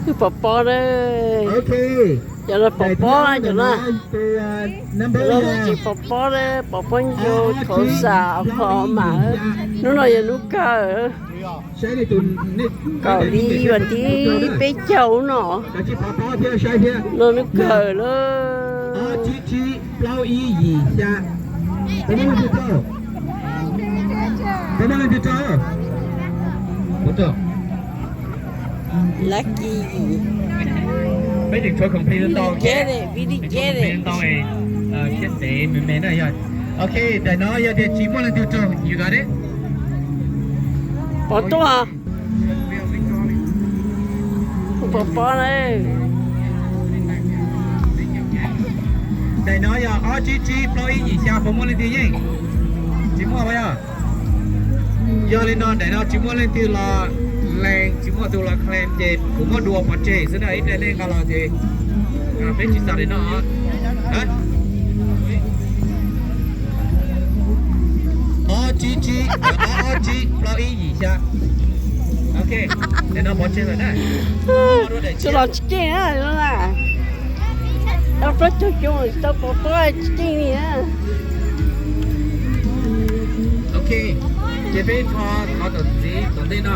Pov pob na, cov no pov pob na, cov no, cov no tsis pov pob na, pov pob ncau khauv xam qhov mam. Hnub no yog hnub kawg, kaum li vas thib peb caug no, no hnub kawg lawm. Lucky. Peb tseem tshuav complete ntau, complete ntau, siab ntev me me na yog. Ok, daim no yog tias tsis muaj leej twg raug, you got it. Pov tuaj. Pov pob na. Daim no yog ob tsib tsib plaub ib yim xya, puas muaj leej twg yeej? Tsis muaj os yog. Yog li no daim no tsis muaj leej twg los lees, tsis muaj tus los claim ces kuv muab dua pov tseg xwb na, ib pliag nej nqa los ces peb tsis xav daim no. Ob tsib tsib, ob tsib plaub ib yim xya. Ok, daim no pov tseg lawm na. Tsis los tsis keej na, plaub caug xyoo tsis tau pov pob tsis keej li na. Ok, ces peb rho qhov tom txiv tom ntej no.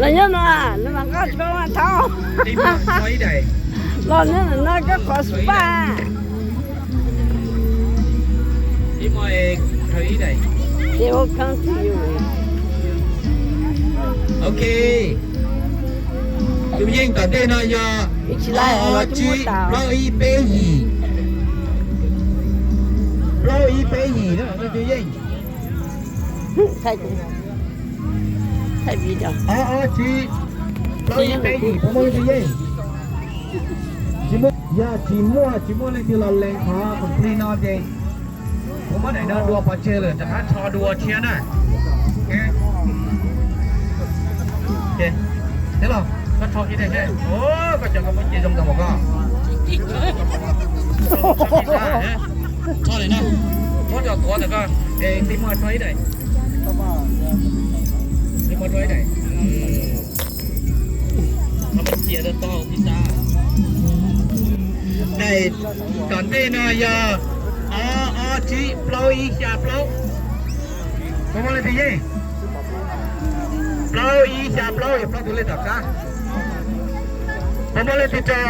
Los nyob no, no mas koj tsis paub mas thauj. Los nyob no koj qhov spaj. Ib muaj, ib daim. They will come to you. Ok. Tus yeej tom ntej no yog ob tsib plaub ib peb yim. Plaub ib peb yim na tus yeej. Ob ob tsib plaub ib peb yim, puas muaj leej twg yeej? Tsis muaj, yog tsis muaj, tsis muaj leej twg los lees qhov complete no ces kuv muab daim no dua pov tseg lawm, rov qab rho dua tshiab na. Thiab los koj rho ib daim, koj cov koj muab cia zoo nkaus mas koj. Rho li no, muab cov tuav ntawm koj, es Tij Muaj rho ib daim. Tij Muaj rho ib daim. Daim tom ntej no yog ob ob tsib plaub ib xya plaub. Puas muaj leej twg yeej? Plaub ib xya plaub yog plaub tus lej tom qab. Puas muaj leej twg raug?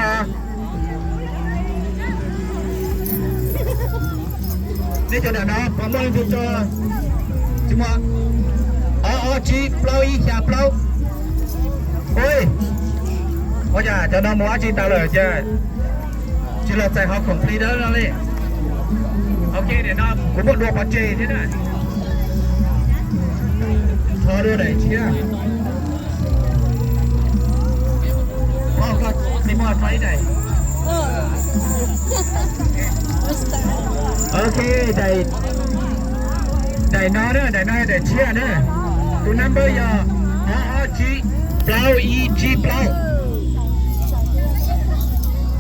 Nej cov nram no puas muaj leej twg raug? Tsis muaj. Ob ob tsib plaub ib xya plaub. Ua, ua cas cov no mus ob tsib tas lawm cas tsis los txais qhov complete dawb no li. Ok, nim no kuv muab dua pov tseg thiab na. Thov dua daim tshiab. Ib daim. Ok, daim, daim no na, daim no yog daim tshiab na. Tus number yog ob ob tsib plaub ib tsib plaub.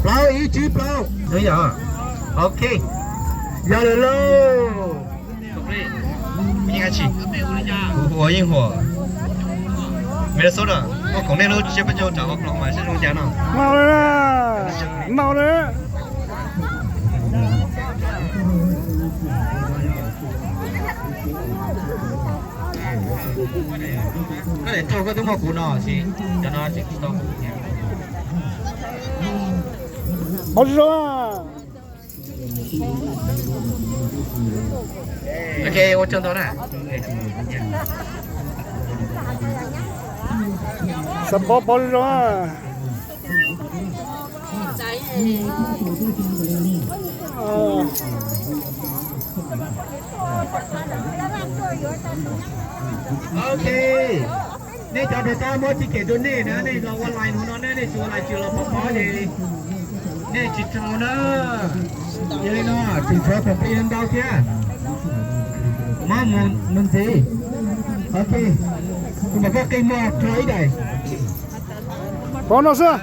Plaub ib tsib plaub. Yog. Ok. Yog lawm lauj. Complete. Yeej dab tsi? Kuv hu ua Yeej Huam, Minnesota. Koj koom nej lub tsiab peb caug rau ua Oklahoma seb zoo cas no. Mau na, mau na. Koj daim raug koj twb muaj kuv no, cov no tseem tsis tau. Qhov zoo. Ok, ua tsaug ntau na. Xav pov pov zoo. Ok. Nej cov tus tab muab ticket rau nej na, nej los ua line hauv no na, nej tsis ua line tsis los pov pob ces nej tsis raug na. Yog li no tseem tshuav complete ntau thiab. Muab mus mus ntxiv. Ok. Kuv mam koj qi muag rau ib daim. Pov no xwb.